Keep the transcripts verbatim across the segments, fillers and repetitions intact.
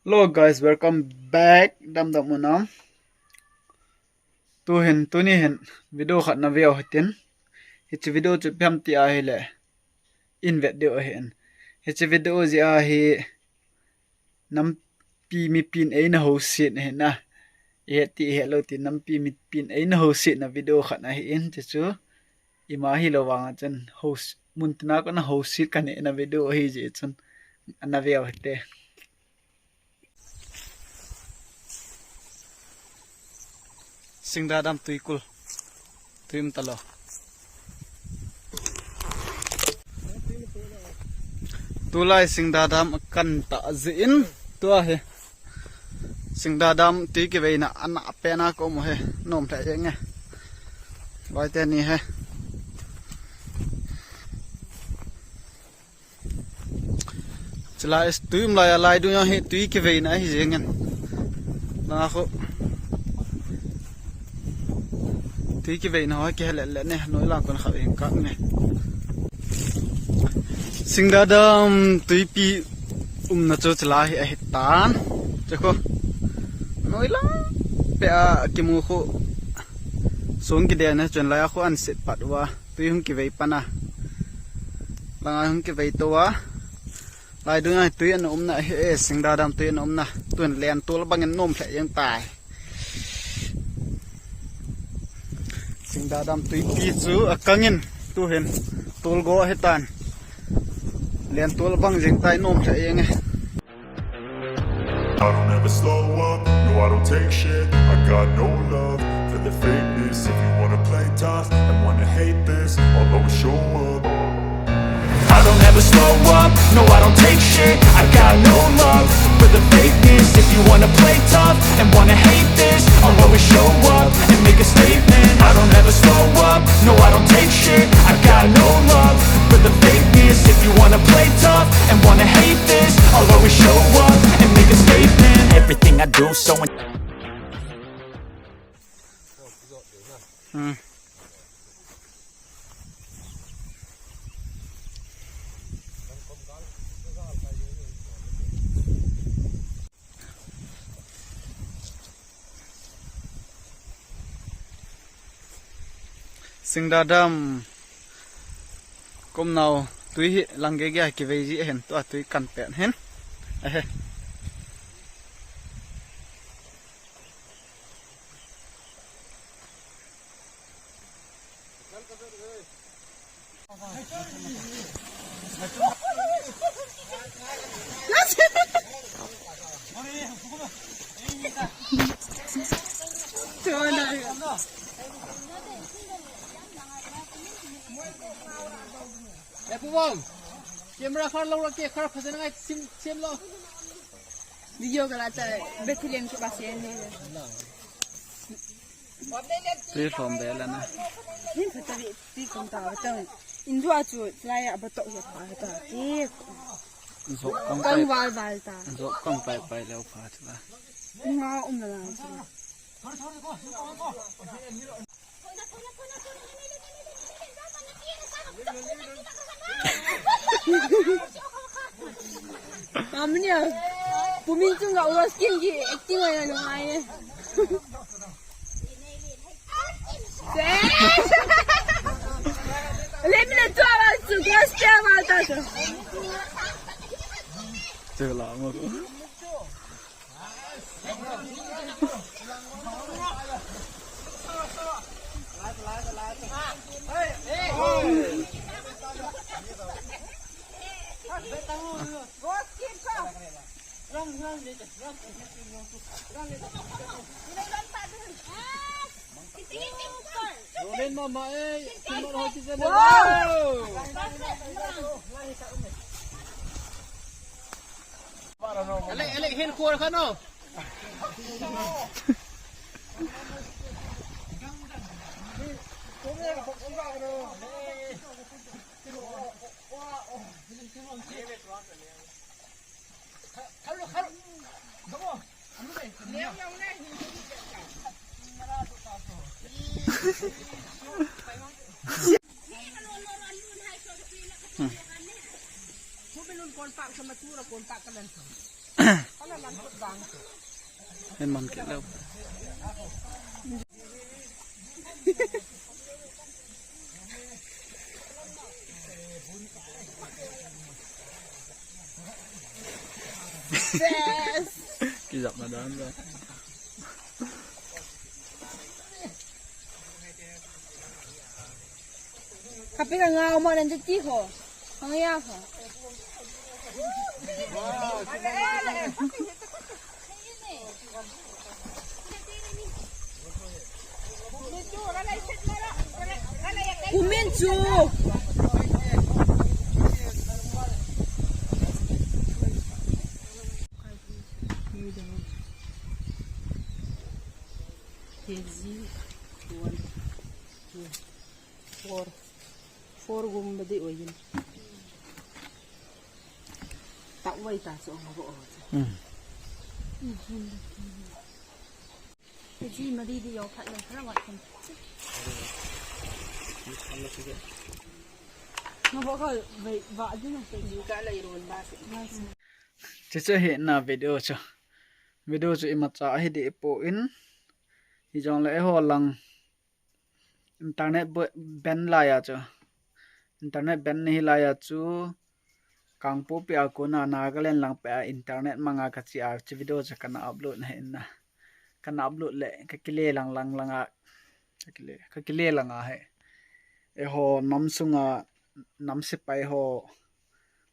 Hello guys, welcome back. Damdam unam. Tuhin, tuni hin video khat na veu hitin. Hiche video chu ipi ham ti ahile, in vet diu ahin. Hiche video jeh a hi nampi mipin eina housetna hina. Ihe ti ihe lou ti, nampi mipin eina housetna video khat ahin, chuchu ima hilou vang a chun house, muntina kona houset kanehna video ahi jeh chun ana veu hite. Singdadam tuikul. Tui um talou. Tulai Singdadam kan ta jeh in tua hi. Singdadam tui kiveina ana pena ka um u hi. Nom lheh jeng e. Vaite ni hi. Chulai tui um lai a lai dung hi tui kiveina ahi jeng in. Langa khu. Tui kiveina ho kihe le le ne, noi lang kon kha eng kap ne. Singdadam tuipi umna chu chulai hi ahi tan. Che khu. Noi lang pe a kimu khu. Sung kidel na chun lai a khu an sit pat uva. Tui hung kivei pan a. Langa hung kivei to uva. Lai dung a tui ana umna hi e, Singdadam tui ana umna. Tun lentol bangin nom lheh jeng tai. Singdadam tuipi chu akang in tuhin tol go ahi tan. Lentol bang jeng tai, nom lheh jeng e. I don't ever slow up, no, I don't take shit. I got no love for the fakeness. If you wanna play tough and wanna hate this, I'll always show up. I don't ever slow up, no, I don't take shit. I got no love for the fakeness. If you wanna play tough and wanna hate this, I'll always show up and make a statement. I don't ever slow up, no, I don't take shit. I got no love for the fakeness. If you wanna play tough and wanna hate this, I'll always show up and make a statement. Everything I do so in- Hmm. Singdadam. Kum nau tui hi lang gege a kivei ji ahin, tua tui kan pen hin. Ahe. Eh, Pubom, camera khar lo lo ke khar phajan ngai sim sim lo. Video kala ta Bethlehem ke paas hai ni. Tui lhom be la na. Hin pha ta, tui kom ta ta. Indu a chu lai a ba to ya pha ta. Ti. Zo kong kang pai, val val ta. Zo kong pai pai leo pha ta. Nga um na la. Amnia, pumin chunga ulo skin ki acting ai na ai. Le mina tu aba su gospel ma ta tu. Chela mo. Ronen mama eh, tumor ho ti jana. Wow! Ale, ale, hin khol khan o. Hei man kit lou. Yes. Kijap na dan da. Kapi ka ngau mo nan ti ho. Ang ya ho. Kumin chu. K G one, two, four. Four gum badi oyin. Tak wai ta so ngo o. Hmm. Ji madi di yo phat le ra wa kin. Ngo bo ko wai ba di na se. Ji ka lai ron ba se. Nice. Chuche hi na video chu. Video chu imacha hi di po in. Hijong le eiho lang internet bo-, ban lai a chu. Internet ban ni hi lai a chu. Kangpokpi a kona Nagaland lang peh a internet manga kachi a chu video chu kana upload na hi na. Kana upload le kakile lang lang lang a. Kakile, kakile lang a hi. Eiho nam sunga nam sepai ho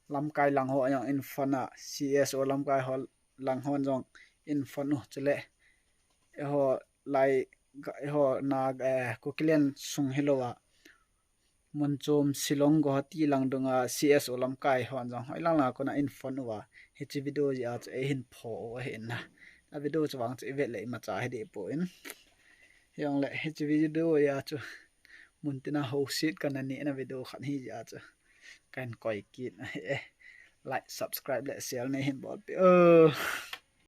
lamkai lang ho jong in phone a, C S O lamkai ho lang hon jong in phone u chule. Eiho lai ga, eiho na, eh, Kukiland sung hilou a. Mun chom Shillong Guwahati lang dunga C S O lamkai hon jong hoi lang lang a kona in phone uva. Hiche video jeh a chu eihin pho u ahi na. A video chu vang chu ivet le imacha hi di po in. Hijong le hiche video jeh a chu mun tina ho sit kana ni na video khat hi jeh a chu. Kan koi kit na hi e. Like, subscribe le share nei hin bol pi. Oh.